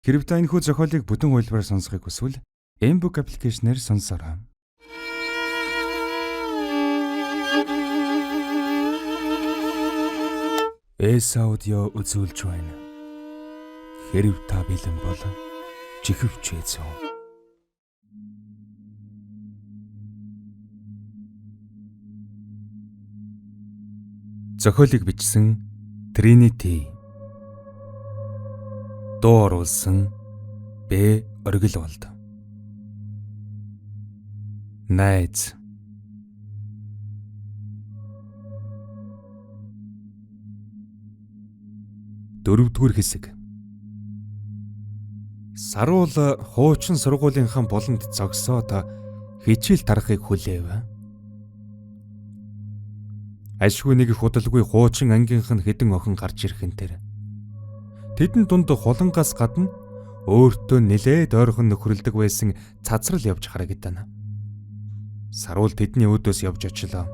Хэрв та энэхүү зохиолыг бүтэн хувилбараар сонсохыг хүсвэл Mbook аппликейшнээр сонсоорой. S аудио үзүүлж байна. Хэрв та бэлэн бол чихвч эзэн. Зохиолыг бичсэн Trinity. Дуу оруулсан Б. Оргилволд. Найз. Дөрөвдүгээр хэсэг. Саруул хуучин сургуулийнхаа болонд зогсоод хичээл тарахыг хүлээв. Ашгүй нэг их удалгүй хуучин ангийнх нь хэдэн охин гарч ирэх нь тэр. Тэдэн дунд хулангаас гадна өөртөө нилээд ойрхон нөхрөлдөг байсан цацрал явж харагдана. Саруул тэдний үүдөөс явж очлоо.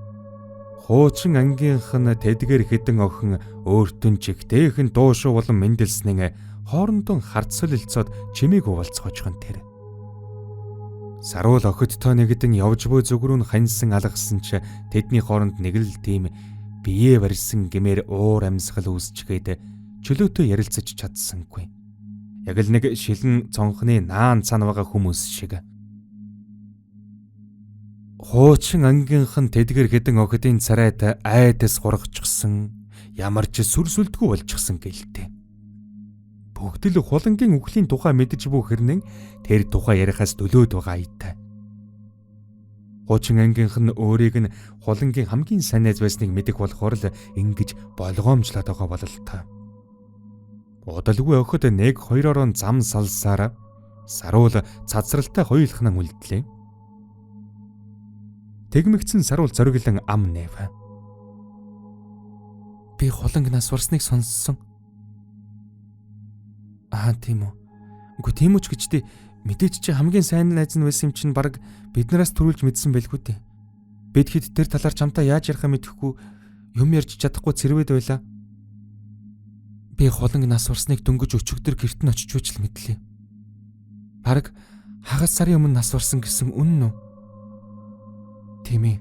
Хуучин ангийнх нь тэдгээр хэдэн охин өөртөө чигтээхэн дуушуу болон мэндэлснэн хоорондоо харц солилцоод чимээг уулзах нь тэр. Саруул охидтой нэгдэн явж буй зүг рүү нь ханьсан алгасан ч тэдний хооронд нэг л тийм бие барьсан гэмээр уур амьсгал үүсчгээд чөлөөтэй ярилцаж чадсангүй. Яг л нэг шилэн цонхны наан цан байгаа хүмүүс шиг. Хуучин ангийнх нь тэдгэр хэдэн охидын царайд айдас гургачихсан, ямар ч сүр сүлдгүй болчихсон гэлтэй. Бүгд л хулангийн үхлийн тухай мэдэж буй хэрнэн тэр тухай ярихаас дөлөөд байгаа аятай. Хуучин ангийнх нь өөрийг нь хулангийн хамгийн сайн найз байсныг мэдэх болохоор л ингэж болгоомжлоод байгаа бололтой. Удалгүй охид нэг хоёроор зам салсаар Саруул цацралтай хоёулахнан үлдлээ. Тэгмэгцэн Саруул зориглон ам нээв. Би хуланг нас барсныг сонссон. Аа тийм үү. Үгүй тийм үү ч гэж тий мэдээч чи хамгийн сайн найз нь байсан юм чинь баг биднээс төрүүлж мэдсэн байлгүй дээ. Бид хэд тэр талаар чамтай яаж ярихаа мэдэхгүй юм ярьж чадахгүй цэрвэд байлаа. Би хуланг нас барсныг дөнгөж өчигдөр гэрт нь очиж байж л мэдлээ. Бараг хагас сарын өмнө нас барсан гэсэн үнэн үү? Тийм ээ.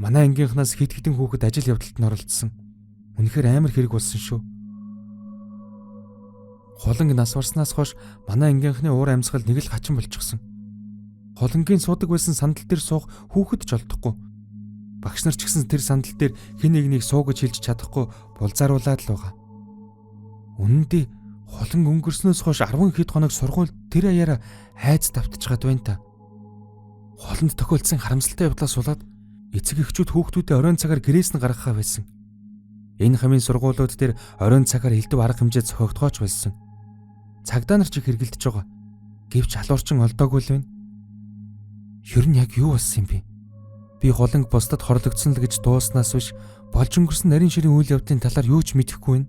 Манай ангийнхнаас хэд хэдэн хүүхэд ажил явдалд нь оролцсон. Үнэхээр амар хэрэг болсон шүү. Хуланг нас барснаас хойш манай ангийнхны уур амьсгал нэг л хачин болчихсон. Хулангийн суудаг байсан сандал дээр суух хүүхэд ч олдохгүй. Багш нар ч гэсэн тэр сандал дээр хэн нэгнийг суу гэж хэлж чадахгүй булзааруулад л байгаа. Үнэн дээр хуланг өнгөрснөөс хойш 10 хэд хоног сургууль тэр аяараа айц давтчихад байна та. Хуланд тохиолдсон харамсалтай явдлаас болоод эцэг эхчүүд хүүхдүүдэд оройн цагаар гэрээс нь гаргахаа байсан. Энэ хамын сургуулиуд дээр оройн цагаар элдв арга хэмжээ зохиогдохооч болсон. Цагдаа нар ч их хэргэлдэж байгаа. Гэвч алуурчин олдоогүй л байна. Ер нь яг юу болсон юм бэ? Би хуланг бусдад хорлогдсон л гэж дууснаас биш болж өнгөрсөн нарийн ширийн үйл явдлын талаар юу ч мэдэхгүй байна.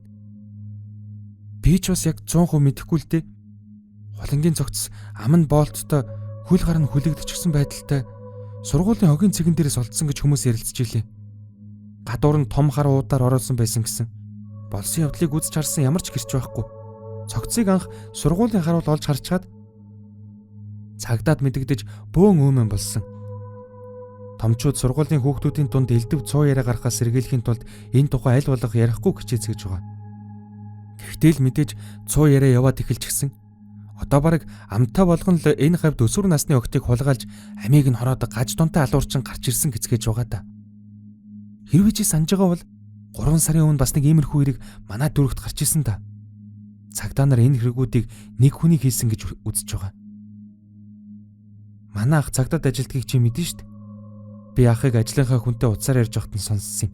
Би ч бас яг 100% мэдэхгүй л дээ. Хулангийн цогц ам нь боолттой хөл гар нь хүлэгдчихсэн байдалтай сургуулийн хогийн цэгэн дээрээс олдсон гэж хүмүүс ярилцж илээ. Гадуур нь том хар уудаар ороосон байсан гэсэн. Болсон явдлыг үзэж харсан ямар ч гэрч байхгүй. Цогцыг анх сургуулийн харуул олж харчаад цагдаад мэдэгдэж бөөн өөмөн болсон. Томчууд сургуулийн хүүхдүүдийн дунд элдв цуу яриа гаргахаас сэргийлэхийн тулд энэ тухай аль болох ярихгүй хичээцгэж байгаа. Гэхдээ л мэдээж цуу яриа яваад эхэлчихсэн. Одоо бараг амтай болгон л энэ хавьд өсвөр насны охидыг хулгайлж амийг нь хороод гаж дунтай алуурчин гарч ирсэн гэцгээж байгаа да. Хэрвээ чи санаж байгаа бол 3 сарын өмнө бас нэг иймэрхүү хэрэг манай дүүрэгт гарч ирсэн да. Цагдаа нар энэ хэрэгүүдийг нэг хүний хийсэн гэж үзэж байгаа. Манай ах цагдаад ажилтгийг чи мэднэ шүү дээ. Би ахыг ажлынхаа хүнтэй утсаар ярьж байхад нь сонссон юм.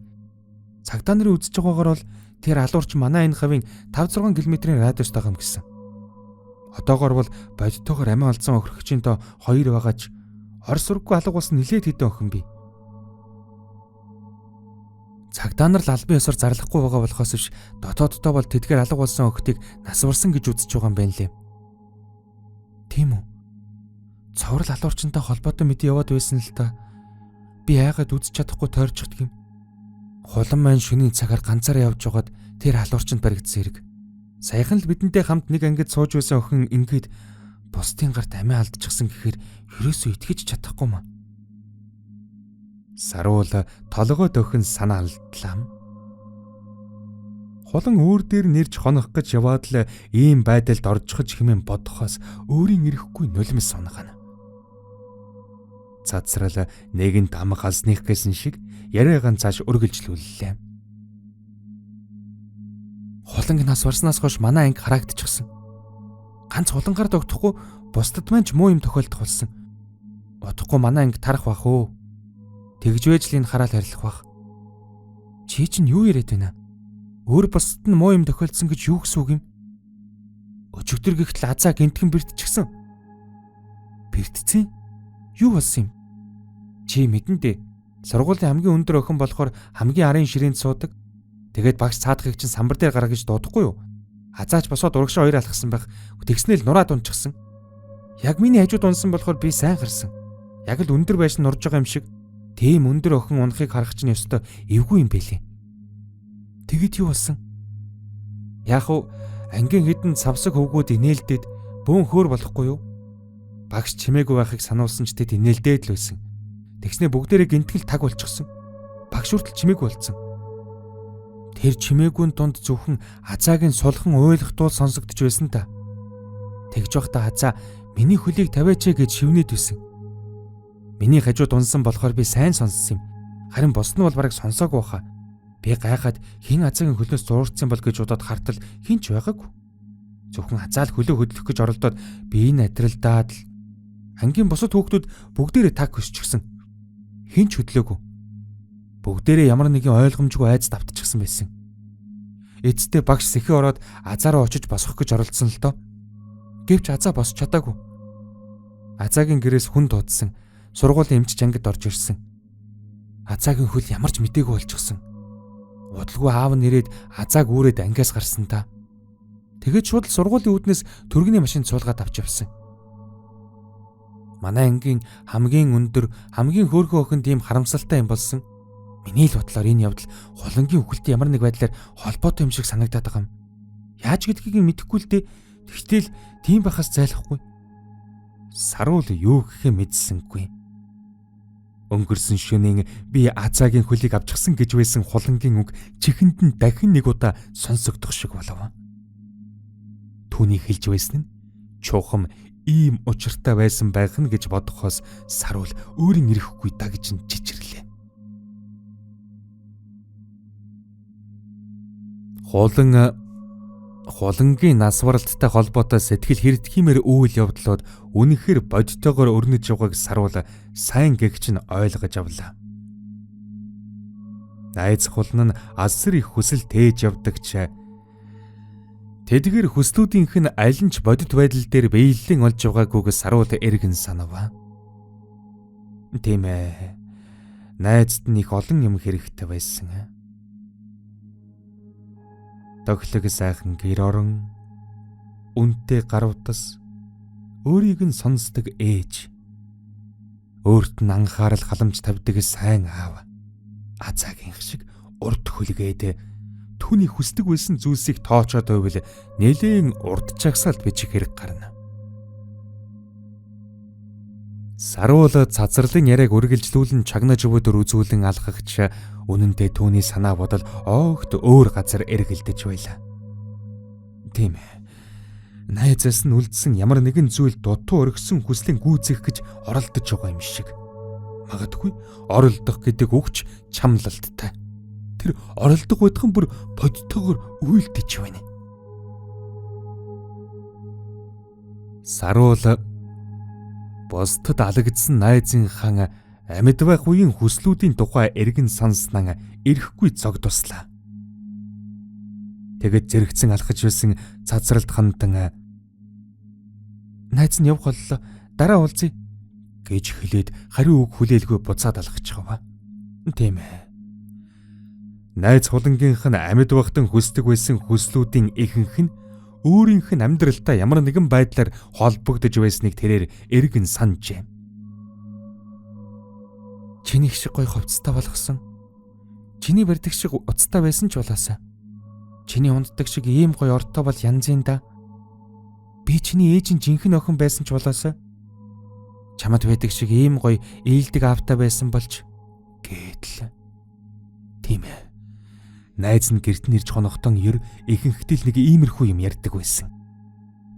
Цагдаа нарын үзэж байгаагаар бол тэр алуурч манай энэ хавийн 5-6 км-ийн радиуст байгаа юм гэсэн. Одоогор бол бодитоогоор амиа олдсон охирогчийн тоо 2 байгаа ч ор сурггүй алга болсон нилээд хэдэн охин бий. Цагдаа нар л албан ёсоор зарлахгүй байгаа болохоос биш дотооддоо бол тэдгээр алга болсон охидыг нас барсан гэж үзэж байгаа юм байна лээ. Тийм үү? Цоврал алуурчинтай холбоотой мэдээ яваад байсан л та. Би яагаад үзэж чадахгүй тойрчихдаг юм? Хулан маань шөнийн цагаар ганцаараа явж байгаад тэр алуурчинд баригдсан хэрэг. Саяхан л бидэнтэй хамт нэг ангид сууж байсан охин ингээд бусдын гарт амиа алдчихсан гэхээр ерөөсөө итгэж чадахгүй маа. Саруул толгой дөхөн санаа алдлаа. Хулан өөр дээр нэрж хонох гэж яваад л ийм байдалд орчихож хэмээн бодохоос өөрийн ирэхгүй нулимс унагана. Цацрал нэгэнт ам галзных гэсэн шиг яриагаан цааш үргэлжлүүллээ. Хуланг нас барснаас хойш манай анги хараагдчихсан. Ганц хулангаар догдохгүй бусдад маань ч муу юм тохиолдох болсон. Удахгүй манай анги тарах бах өө. Тэгж байж л энэ хараал харилах бах. Чи чинь юу яриад байна? Өөр бусдад нь муу юм тохиолдсон гэж юу гэсэн үг юм? Өчигдөр гихтэл азаа гинтгэн бэртчихсэн. Бэртцэн? Юу болсон юм? Чи мэдэн дээ. Сургуулийн хамгийн өндөр охин болохоор хамгийн арын ширээнд суудаг. Тэгээд багш цаадахыг чинь самбар дээр гараа гэж дуудахгүй юу? Азаач босоод урагшаа хоёр алхсан байх. Тэгснээл нураад унчихсан. Яг миний хажууд унсан болохоор би сайн харсан. Яг л өндөр байшин нурж байгаа юм шиг. Тийм өндөр охин унахыг харах чинь ёстой эвгүй юм бэлээ. Тэгэд юу болсон? Яг уу ангийн хэдэн савсаг хөвгүүд инээлдээд бөөн хөөр болохгүй юу? Багш чимээгүй байхыг сануулсан ч тэд инээлдээд л байсан. Тэгснээ бүгдээрээ гинтгэл таг болчихсон. Багш хүртэл чимээгүй болцсон. Тэр чимээгүйн дунд зөвхөн азаагийн сулхан уйлах дуул сонсогдож байсан та. Тэгж байхдаа азаа миний хөлийг тавиач гэж шивнээд байсан. Миний хажууд унсан болохоор би сайн сонссон юм. Харин бус нь бол бараг сонсоогүй баха. Би гайхаад хэн азаагийн хөлнөөс зуурцсан бол гэж бодоод хартал хэн ч байгаагүй. Зөвхөн азаа л хөлөө хөдлөх гэж оролдоод би энэ атралдаад л ангийн бусад хүүхдүүд бүгдээрээ таг хөсчихсэн. Хэн ч хөдлөөгүй. Бүгдээрээ ямар нэгэн ойлгомжгүй айц давтчихсан байсан. Эцэстээ багш сэхээ ороод азаа руу очиж босгох гэж оролдсон л доо. Гэвч азаа босч чадаагүй. Азаагийн гэрээс хүн дуудсан. Сургуулийн эмчч ангид орж ирсэн. Азаагийн хөл ямар ч мдээгүй болчихсон. Удалгүй аав нь ирээд азааг үүрээд ангиас гарсан та. Тэгээд шууд л сургуулийн үүднээс түргэний машинд суулгаад авч явсан. Манай ангийн хамгийн өндөр, хамгийн хөөрхөн охин тийм харамсалтай юм болсон. Миний л бодлоор энэ явдал хулангийн үхэлтэй ямар нэг байдлаар холбоотой юм шиг санагдаад байгаа юм. Яаж гэдгийг нь мэдэхгүй л дээ. Тэгтэл тийм байхаас зайлахгүй. Саруул юу гэхээ мэдсэнгүй. Өнгөрсөн шөнийн би азаагийн хөлийг авчихсан гэж байсан хулангийн үг чихэнд нь дахин нэг удаа сонсогдох шиг болов. Түүний хэлж байсан нь чухам ийм учиртай байсан байх нь гэж бодохоос Саруул өөрийн ирэхгүй дагж нь чичирлээ. Хулангийн нас баралттай холбоотой сэтгэл хэрдхиймээр үйл явдлууд үнэхээр бодитойгоор өрнөж явгааг Саруул сайн гэгч нь ойлгож авлаа. Найз хулан нь асар их хүсэл тээж явдагч тэдгэр хүслүүдийнх нь аль нь ч бодит байдал дээр биелэлэн олж байгаагүйг Саруул эргэн санав. Тийм ээ. Найзд нь их олон юм хэрэгтэй байсан. Тохилог сайхан гэр орон, үнэтэй гар утас, өөрийг нь сонсдог ээж, өөрт нь анхаарал халамж тавьдаг сайн аав, азаагийнх шиг урд хөлгээд түүний хүсдэг байсан зүйлсийг тоочоод байвал нэлээн урд чагсаалд бичих хэрэг гарна. Саруул цацралын яриаг үргэлжлүүлэн чагнаж өвөдөр үзүүлэн алхагч үнэн дээр түүний санаа бодол огт өөр газар эргэлдэж байлаа. Тийм ээ. Найзаас нь үлдсэн ямар нэгэн зүйл дутуу өргөсөн хүслэн гүйцэх гэж оролдож байгаа юм шиг. Магадгүй оролдох гэдэг үгч чамлалттай. Тэр оролдох байдхан бүр бодтойгоор үйлдэж байна. Саруул бусдад алагдсан найзынхаа амьд байх үеийн хүслүүдийн тухай эргэн санснаа эрэхгүй зог туслаа. Тэгэд зэрэгцэн алхаж байсан цацралд хандан найз нь явах боллоо, дараа уулзъя гэж хэлээд хариу үг хүлээлгүй буцаад алхачихав. Тийм ээ. Найз хулангийнх нь амьд байхтан хүсдэг байсан хүслүүдийн ихэнх нь өөрийнх нь амьдралтай ямар нэгэн байдлаар холбогдож байсныг тэрээр эргэн санджээ. Чиний шиг гоё хувцастай болгосон. Чиний барьдаг шиг уцтай байсан ч болоосаа. Чиний унддаг шиг ийм гоё ортой бол янзын да. Би чиний ээж нь жинхэнэ охин байсан ч болоосой. Чамд байдаг шиг ийм гоё ээлдэг аавтай байсан болж гэтэл. Тийм ээ. Найз нь гэрт нь ирж хонохдон ер ихэнхдээ л нэг иймэрхүү юм ярьдаг байсан.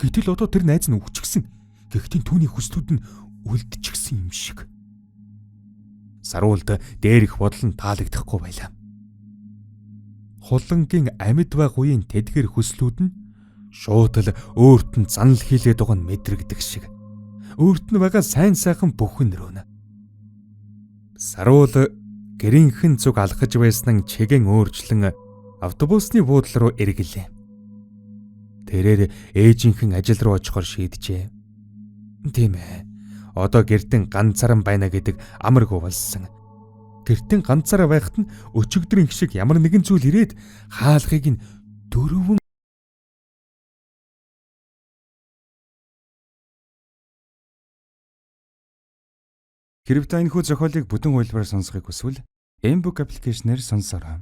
Гэтэл одоо тэр найз нь үхчихсэн. Гэхдээ түүний хүслүүд нь үлдчихсэн юм шиг. Саруулд дээр их бодол нь таалагдахгүй байлаа. Хулангийн амьд байх үеийн тэдгэр хүслүүд нь шууд л өөрт нь занал хийлээд байгаа нь мэдрэгдэх шиг. Өөрт нь байгаа сайн сайхан бүхэн рүүнэ. Саруул гэрийнхэн зүг алхаж байсан нь чигэн өөрчлөн автобусны буудлын руу эргэлээ. Тэрээр ээжийнхэн ажил руу очихоор шийджээ. Тийм ээ. Одоо гэртэн ганцааран байна гэдэг амаргүй болсон. Гэртэн ганцаараа байхад нь өчигдрийн шиг ямар нэгэн зүйл ирээд хаалхыг нь дөрвөн Хэрв та энэхүү зохиолыг бүтэн хувилбараар сонсохыг хүсвэл Mbook аппликейшнээр сонсоорой.